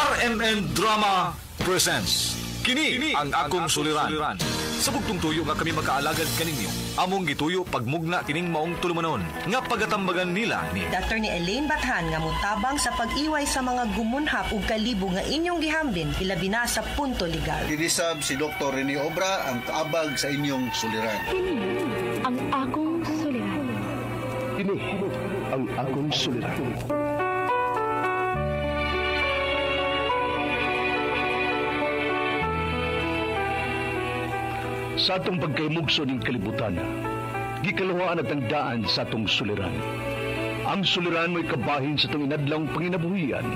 RMN Drama presents Kini ang akong suliran. Sa bugtong tuyo nga kami makaalagad kaninyo, among gituyo pagmugna kining maong tulumanon nga pagatambagan nila ni Dr. ni Elaine Bathan nga motabang sa pag-iway sa mga gumunhap ug kalibog nga inyong gihambin ilabi na sa punto legal. Dinisab si Dr. Rene Obra ang kaabag sa inyong suliran. Kini ang akong suliran. Kini ang akong suliran. Sa atong pagkaymugso ning kalibutan, gikaluhaan at ang daan sa atong suliran. Ang suliran mo'y kabahin sa atong inadlawng panginabuhian.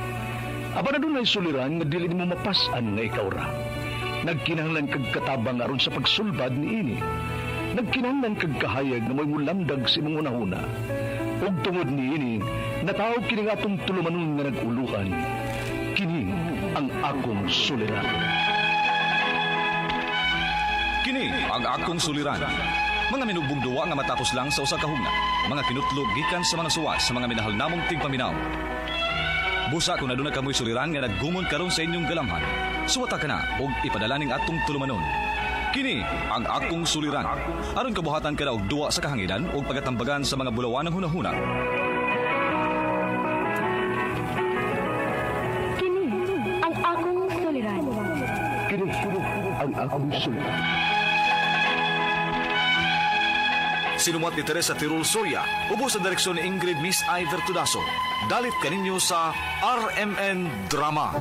Apan adunay suliran nga dili nimo mapas-an nga ikaw ra. Nagkinahanglan kag katabang aron sa pagsulbad niini. Nagkinahanglan kag kahayag nga mo'y mulamdag sa imong hunahuna. Ug tungod niini, natawag kini nga atong tulumanon nga nag-uluhan. Kini ang akong suliran. Kini ang akong suliran. Mga minugbong duwa nga matapos lang sa usa ka hugna. Mga kinutlog gikan sa mga suwat sa mga minahal namong tigpaminaw. Busa kung aduna kamoy suliran nga naggumon karon sa inyong galamhan, suwata ka na og ipadala ning atong tulumanon. Kini ang akong suliran. Aron kabuhatan ka na og duwa sa kahanginan og pagatambagan sa mga bulawanang hunahuna. Kini ang akong suliran. Kini ang akong suliran. Sinumat ni Teresa Tirul Soria, ubos sa direksyon ni Ingrid Miss I. Vertudaso. Dalit kaninyo sa RMN Drama.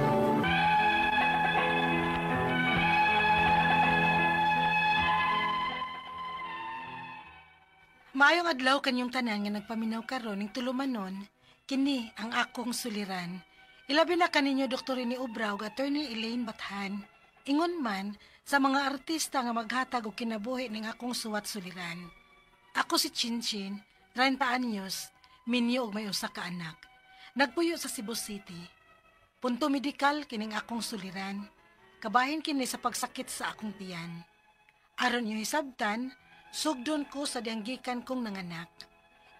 Maayong adlaw kanyong tanan nga nagpaminaw karon ning tulumanon, kini ang akong suliran. Ilabi na kaninyo Dr. Rene Obra ug Attorney Elaine Bathan. Ingon man sa mga artista nga maghatag og kinabuhi ning akong suwat suliran. Ako si Chinchin, 30 anyos, minyo og may usa ka anak. Nagpuyo sa Cebu City. Punto medikal kining akong suliran. Kabahin kini sa pagsakit sa akong tiyan. Aron niyo hisabtan, sugdon ko sa diyanggikan kong nanganak.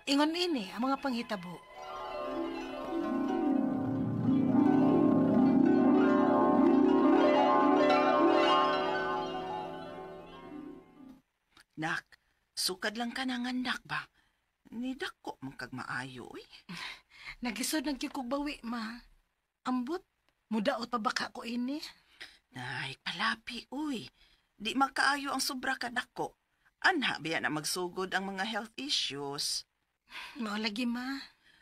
Ingon ini ang mga panghitabo. Nak, sukad lang ka na nganak ba? Nidako man kag maayo, uy. Nagisod ng kikog bawi, ma. Ambot, mudaot pa baka ko ini. Nay, palapi, uy. Di makaayo ang sobra ka dako. Anha, biya na magsugod ang mga health issues. Mao lagi, ma.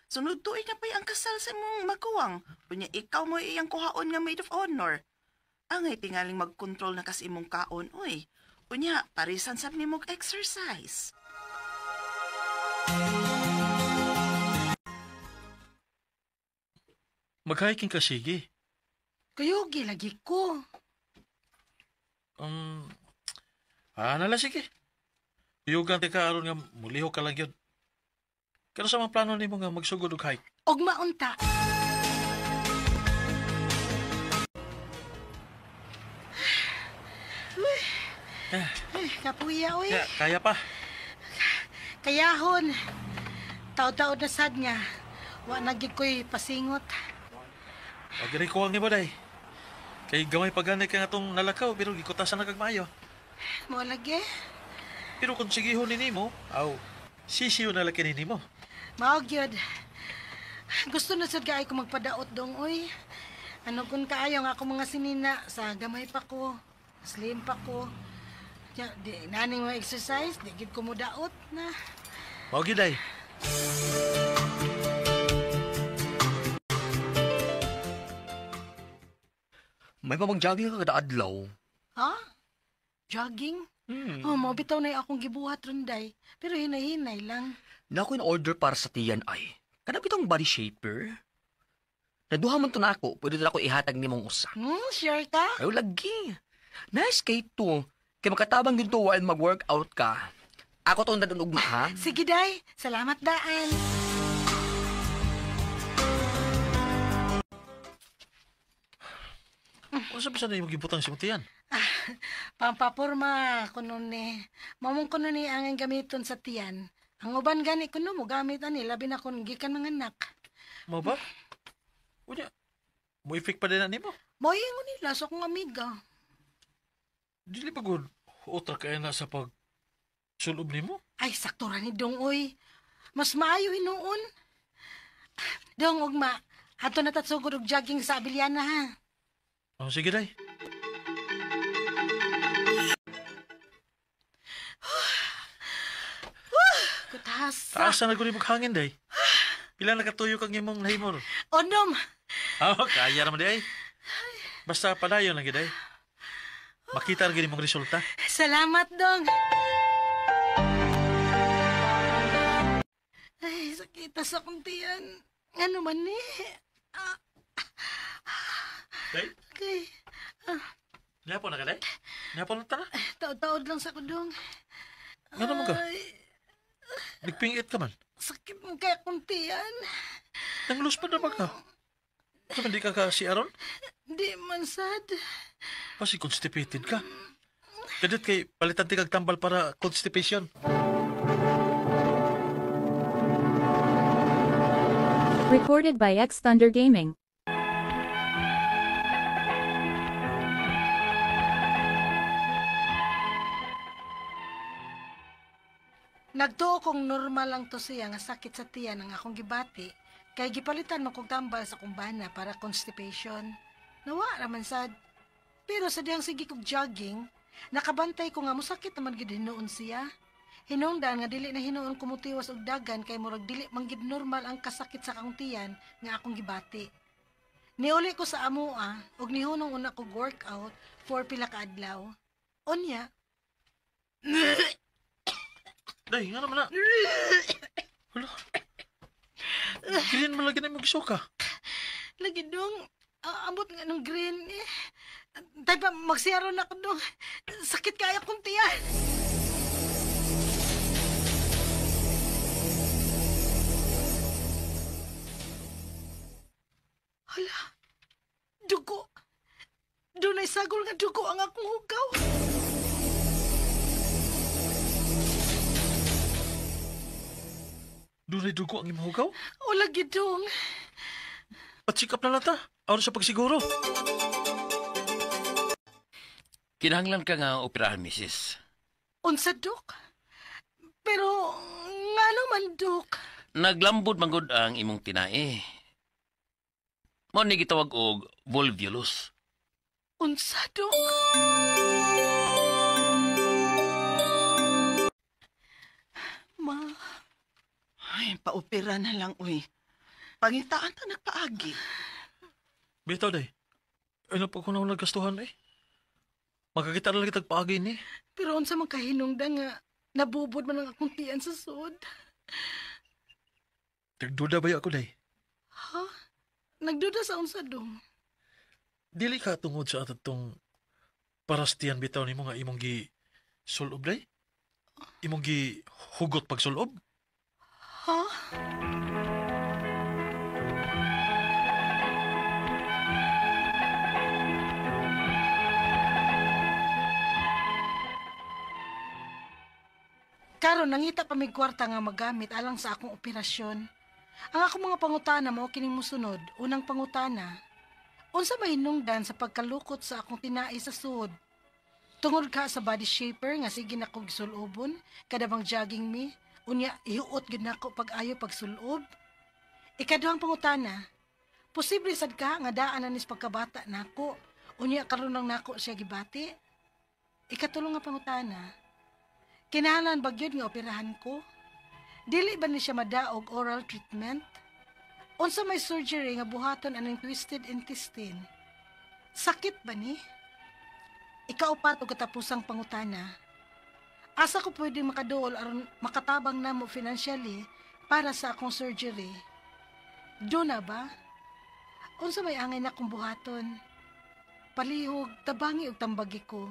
Sunod tuig na pa'y ang kasal sa imong maguwang. Unya, ikaw mo iyang kuhaon nga maid of honor. Angay tingaling magkontrol na kas imong kaon, uy. Unya, parisan sab nimo og exercise. Mag-hiking ka, sige. Kuyugi lagi ko. Nala, sige. Kuyugan ka aron nga mulihok ka lang yun. Kano sa mga plano nimo nga magsugod og hike? Og maunta. Ay, kapuya, uy. Ya, kaya pa. Kayahon. Taod-taod na sad nga. Wa na gyud ko'y pasingot. O, gani kuwang nimo, day. Kay gamay pa gani ka nga tong nalakaw, pero gikutasan na kag maayo. Mao lagi. Pero kung sigihon ni nimo, aw, sisiyo na laki ni nimo. Mao gyud. Gusto na sad kaayo ko magpadaot dong, uy. Ano kun kaayo nga ako mga sinina sa gamay pa ko, slim pa ko. Ya, di naning mga exercise, di gyud ko modaot na. Mao gyud ay. May pamag-jogging ka kada adlaw. Ha? Jogging? Oh, mao bitaw na akong gibuhat ron day. Pero hinay-hinay lang. Na ako in order para sa tiyan ay. Kana bitong body shaper? Naduha man to na ako, pwede na ako ihatag nimong usa. Sure ka? Ayo lagi. Nice kay to. Kay makatabang din to while mag-workout ka. Ako to nadun ugma, ha? Sige, day. Salamat daan. Unsa ba sa nimo gibutang si tiyan? Pampaporma kuno ni. Mamong kuno ni ang gamiton sa tiyan. Ang uban gani kuno mo gamit ani labi na kun gikan mga anak. Mao ba? Unya, Mo-effect pa din na nimo. Moingon nila sa akong amiga. Dili pa gud otra kaya na sa pag sulob nimo. Ay, sakto ra ni Dong, oy. Mas maayo hinuon. Dong, ugma. Ato na tatsugod og jogging sa Abiliana, ha? Oh, sige, day. Kutasa. Taas na nagkunin mong hangin, day. Pila nakatuyo kang imong nahimor. Onom. Oh, kaya naman, day. Basta padayon lang, day. Makita rin mong resulta. Salamat, Dong. Ay, sakita sa akong tiyan. Ano man ni? Day? Okay. Niapon na ka, day? Niapon na ta na? Taod-taod lang sa kudong. Ano man ka? Ay, Nagpingit ka man. sakit mo kaya akong tiyan. Nanglus pa na ba ka? Ano man di ka ka si Aaron? Di man sad. Pasi constipated ka. Kadit kay palitan ti kag tambal para constipation. Recorded by X Thunder Gaming. Nagtuo kong normal lang to siya nga sakit sa tiyan ang akong gibati kay gipalitan man kog tambal sa kumbana para constipation. Nawa raman sad. Pero sa dihang sige kog jogging, nakabantay ko nga mosakit naman gid hinuon siya. Hinungdan nga dili na hinuon kumutiwas og dagan kay murag dili man gid normal ang kasakit sa akong tiyan nga akong gibati. Niuli ko sa amoa og nihunong una kog workout for pila ka adlaw. Unya, Day, nga naman na. Hala. Green man lagi na imong gisuka. Lagi dong, ambot nga nung green eh. Tay pa, magsiyaro na ko dong. Sakit kaya kong tiyan. Hala, dugo. Dunay sagol nga dugo ang akong hugaw. Dunay dugo ang imong hugaw? O lagi dong. Patsikap na lang ta. Aron sa pagsiguro. Kinahanglan ka nga operahan, misis. Unsa, Dok? Pero, ngano man, Dok? Naglambod manggod ang imong tinae. Mao ni gitawag og volvulus. Unsa, Dok? Ma, Ay, paopera na lang, uy. Pangitaan ta nagpaagi. Bitaw, day. Ano pa ko na naggastuhan eh. Makakita na lang kitag paagi ni. Pero unsa man kahinungdan nga nabubod man ang akong tiyan sa sud. Nagduda ba ako, day? Ha? Nagduda sa unsa dong? Dili ka tungod sa atong parastian bitaw nimo nga imong gi sulob, day? Imong gi hugot pagsulob? Ha? Karon nangita pa mig kwarta nga magamit alang sa akong operasyon. Ang akong mga pangutana mao kining mosunod. Unang pangutana, unsa may hinungdan sa pagkalukot sa akong tinai sa suod? Tungod ka sa body shaper nga sige na kog sulobon, kada bang jogging me, unya ihuot gid nako pag-ayo pagsulob. Ikaduhang pangutana, posible sad ka nga daan na nis pagkabata nako, unya karon lang nako siya gibati. Ikatulong nga pangutana, kinahanglan ba gyud nga operahan ko? Dili ba ni siya madaog oral treatment? Unsa may surgery nga buhaton aning twisted intestine? Sakit ba ni? Ikaupat og katapusang pangutana. Asa ko pwede makaduol aron makatabang namo financially para sa akong surgery? Do na ba? Unsa may angay na akong buhaton? Palihog, tabangi og tambagi ko.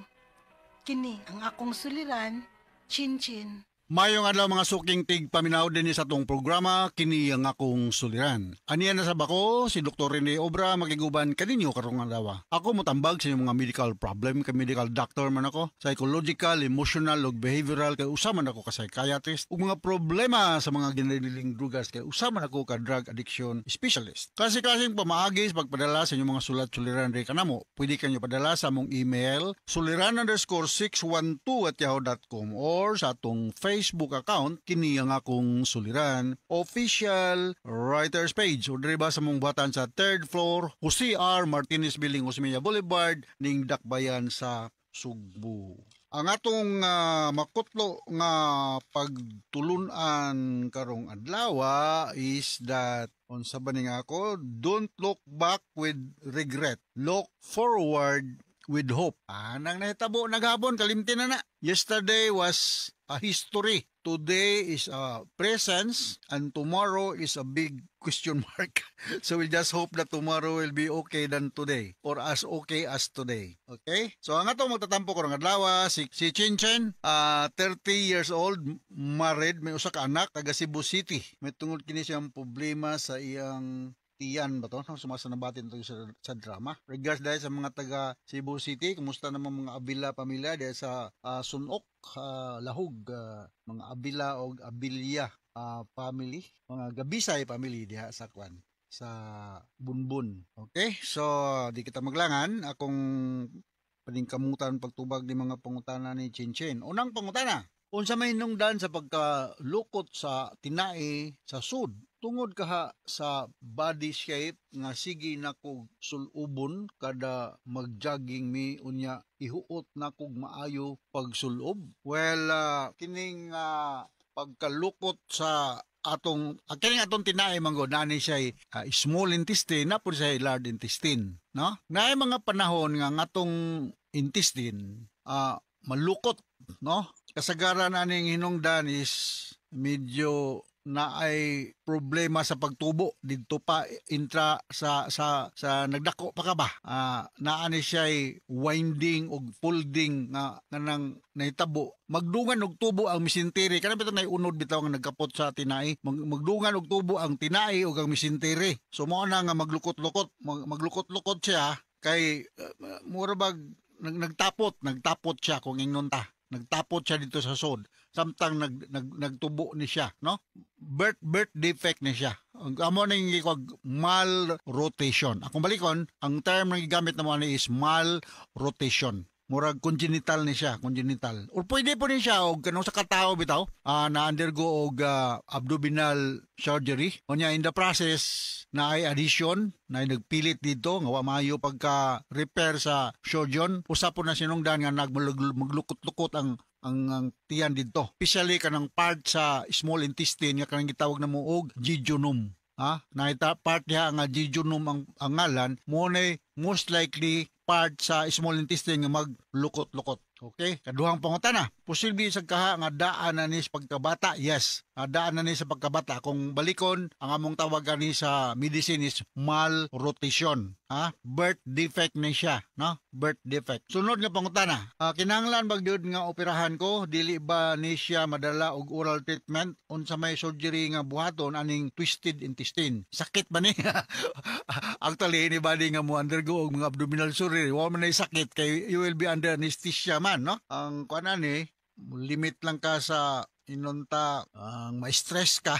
Kini ang akong suliran, chin-chin. Mayong adlaw, mga suking tig paminaw dinhi sa atong programa, Kini ang Akong Suliran. Aniya na sa bako si Dr. Rene Obra, makiguban kaninyo karong adlaw. Ako motambag sa inyong mga medical problem kay medical doctor man ako, psychological, emotional ug behavioral kay usa man ako ka psychiatrist, ug mga problema sa mga ginaliling drugas kay usa man ako ka drug addiction specialist. Klase-klaseng pamaagi sa pagpadala sa inyong mga sulat suliran diri kanamo. Pwede kanyo padala sa among email suliran_612@yahoo.com or sa atong Facebook account, Kini ang Akong Suliran Official Writers Page, o diri ba sa mong buhatan sa third floor, Jose R. Martinez Building, Osmeña Boulevard, ning Dakbayan sa Sugbo. Ang atong makutlo nga pagtulunan karong adlaw is that, unsa ba ni nga ako, don't look back with regret, look forward with hope. Anang nahitabo naghapon, kalimti na na. Yesterday was a history. Today is a presence and tomorrow is a big question mark. So we just hope that tomorrow will be okay than today or as okay as today. Okay? So ang atong magtatampo karong adlaw si Chin Chen, 30 years old, married, may usa ka anak, taga Cebu City. May tungod kini siyang problema sa iyang tiyan ba to? Sumasa na batin to sa drama. Regards dahil sa mga taga Cebu City, kumusta naman mga Abila pamilya dahil sa Sunok, Lahug, mga Abila o Abilia family, mga Gabisay family diha sa kwan sa Bunbun. Okay? So, di kita maglangan. Akong paningkamutan pagtubag ni mga pangutana ni Chin Chin. Unang pangutana, unsa may hinungdan sa pagkalukot sa tinai sa sud tungod kaha sa body shape nga sige nako sulubon kada magjogging mi, unya ihuot nakog maayo pagsulob? Well, kining pagkalukot sa atong kining atong tinai man gud, nani siya small intestine na pud siya large intestine, no? Naay mga panahon nga ngatong intestine malukot, no? Kasagaran aning hinungdan is medyo na ay problema sa pagtubo didto pa intra sa nagdako pa ka ba, naa ni siya winding og folding nga kanang nahitabo, magdungan og tubo ang mesentery, kanang bitaw nay unod bitaw nga nagkapot sa tinai. Magdungan og tubo ang tinai ug ang mesentery, so mao na nga maglukot-lukot, maglukot-lukot siya kay mura bag nagtapot siya, kung ingnon ta, nagtapot siya dito sa sod samtang nag, nag nagtubo ni siya, no? Birth defect ni siya. Ang amo ning gikwag malrotation. Akong balikon, ang term nga gigamit namo ani is malrotation. Murag congenital ni siya, congenital. Or pwede po ni siya og kanang sa katao bitaw, na undergo og abdominal surgery. Unya in the process na ay adhesion na ay nagpilit dito nga wa maayo pagka repair sa surgeon. Usa po na sinungdan nga maglukot-lukot ang tiyan didto. Especially kanang part sa small intestine nga kanang gitawag na mo og jejunum. Ha? Naita part diha nga jejunum ang ngalan mo na most likely part sa small intestine nga maglukot-lukot. Okay? Kaduhang pangutana. Posible sa kaha nga daan na ni sa pagkabata? Yes. Daan na ni sa pagkabata. Kung balikon, ang among tawagan ni sa medicine is malrotation. Ha? Birth defect ni siya, no? Birth defect. Sunod nga pangutana. Kinahanglan ba gyud nga operahan ko? Dili ba ni siya madala og oral treatment? Unsa may surgery nga buhaton aning twisted intestine? Sakit ba ni? Actually, anybody nga mo undergo og mga abdominal surgery, wa man nay sakit kay you will be under anesthesia man, no? Ang kuan ani, limit lang ka sa inunta ang ma-stress ka.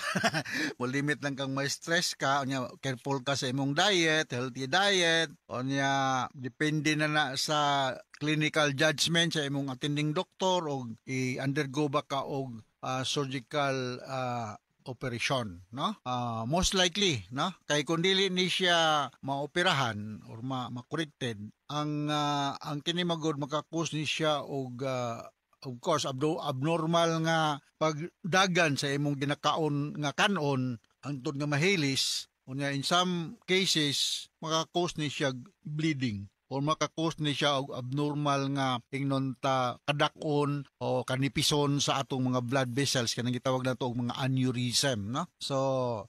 Mo limit lang kang ma-stress ka, unya careful ka sa imong diet, healthy diet. Unya depende na na sa clinical judgment sa imong attending doctor og i-undergo ba ka og surgical operation, no? Most likely, no, kay kung dili ni siya maoperahan or ma corrected ang kini magod maka-cause ni siya og of course abnormal nga pagdagan sa imong ginakaon nga kanon hangtod nga mahilis. Unya in some cases maka-cause ni siya bleeding or maka-cause ni siya og abnormal nga ingnon ta kadak-on o kanipison sa atong mga blood vessels, kanang gitawag nato og mga aneurysm, no? So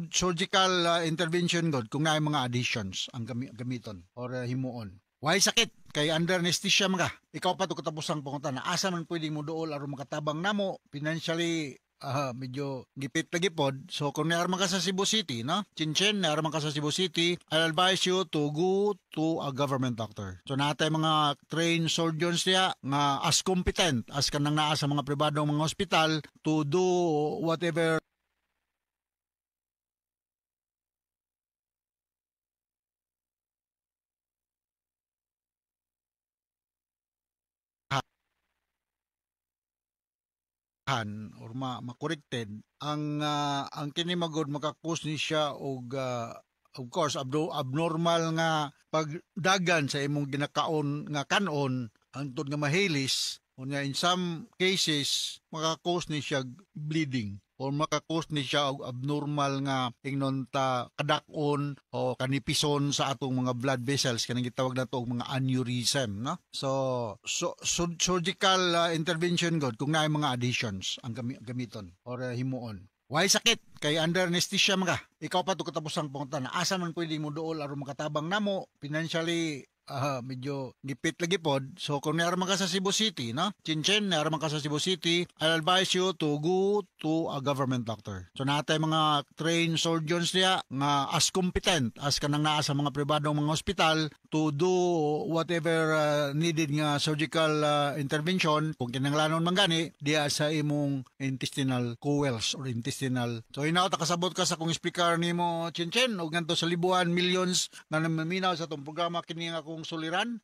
surgical intervention god kung naay mga adhesions ang gamiton or himuon. Why sakit? Kay under anesthesia man ka. Ikaw pa to katapusang pangutana. Asa man pwedeng mo duol aron makatabang namo financially, medyo gipit lagi pod. So kung naa man ka sa Cebu City, no? Chinchin, naa man ka sa Cebu City, I'll advise you to go to a government doctor. So naa tay mga trained surgeons diya nga as competent as kanang naa sa mga pribadong mga hospital to do whatever han or ma corrected ang kini magod maka-cause ni siya og of course abnormal nga pagdagan sa imong ginakaon nga kanon hangtod nga mahilis. Unya in some cases maka-cause ni siya bleeding or maka-cause ni siya og abnormal nga ingnon ta kadak-on o kanipison sa atong mga blood vessels, kanang gitawag nato og mga aneurysm, no? So surgical intervention god kung naay mga adhesions ang gamiton or himuon. Why sakit? Kay under anesthesia man ka. Ikaw pa to katapusang pangutana. Asa man pwedeng mo duol aron makatabang namo financially, medyo gipit lagi pod. So kung naa man ka sa Cebu City, no? Chinchin, naa man ka sa Cebu City, I'll advise you to go to a government doctor. So naa tay mga trained surgeons diya nga as competent as kanang naa sa mga pribadong mga hospital to do whatever needed nga surgical intervention kung kinahanglanon man gani diya sa imong intestinal coils or intestinal. So hinaot kasabot ka sa kung speaker nimo, Chinchin, ug ngadto sa libuan millions nga namaminaw sa atong programa, kini nga akong suliran.